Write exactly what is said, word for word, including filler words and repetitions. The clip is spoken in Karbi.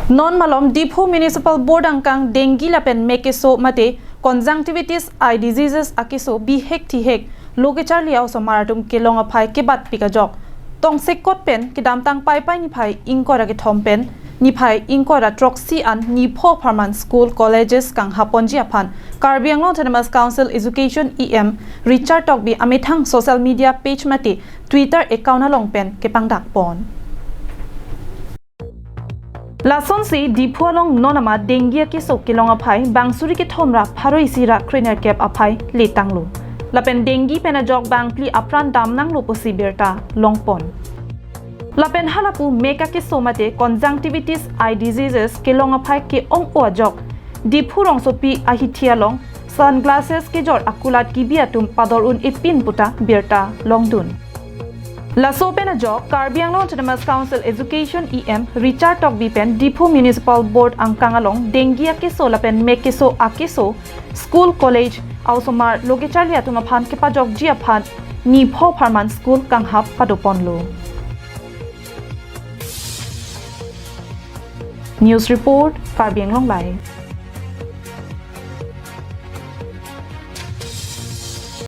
Non malom Diphu Municipal Board angkang dengue lapen mek keso mate conjunctivitis eye diseases akeso bihek thihek lo kecharli a-osomar atum kelong aphai kebatpik ajok tongsekot pen kedamtang Paipai niphai ingkoi ra kethom pen niphai ingkoi ra throksi an nipho apharman school colleges kanghap ponji aphan Karbi Anglong Autonomous Council Education E M Richard Tokbi amethang social media page mate Twitter account along pen kepangdak pon. Lasonsi Diphu along non amat dengue akeso kelong aphai bang suri kethom ra pharo isi ra krenerkep aphai letanglo. Lapen dengue pen ajok bangphli apran damnanglo pusi birta longpon. Lapen halapu mek akeso mate conjunctivitis eye diseases kelong aphai ke-ong-o ajok Diphu rongsopi ahithi along sunglasses kejor akulat kebi atum pador un-epin puta birta longdun. Laso pen ajok Karbi Anglong Autonomous Council Education E M Richard Tokbi pen Diphu Municipal Board angkang along dengue akeso lapen mek keso akeso school college a-osomar lo kecharli atum aphan kepajokji aphan nipho apharman school kanghap padoponlo. News report, Karbi Anglong Live.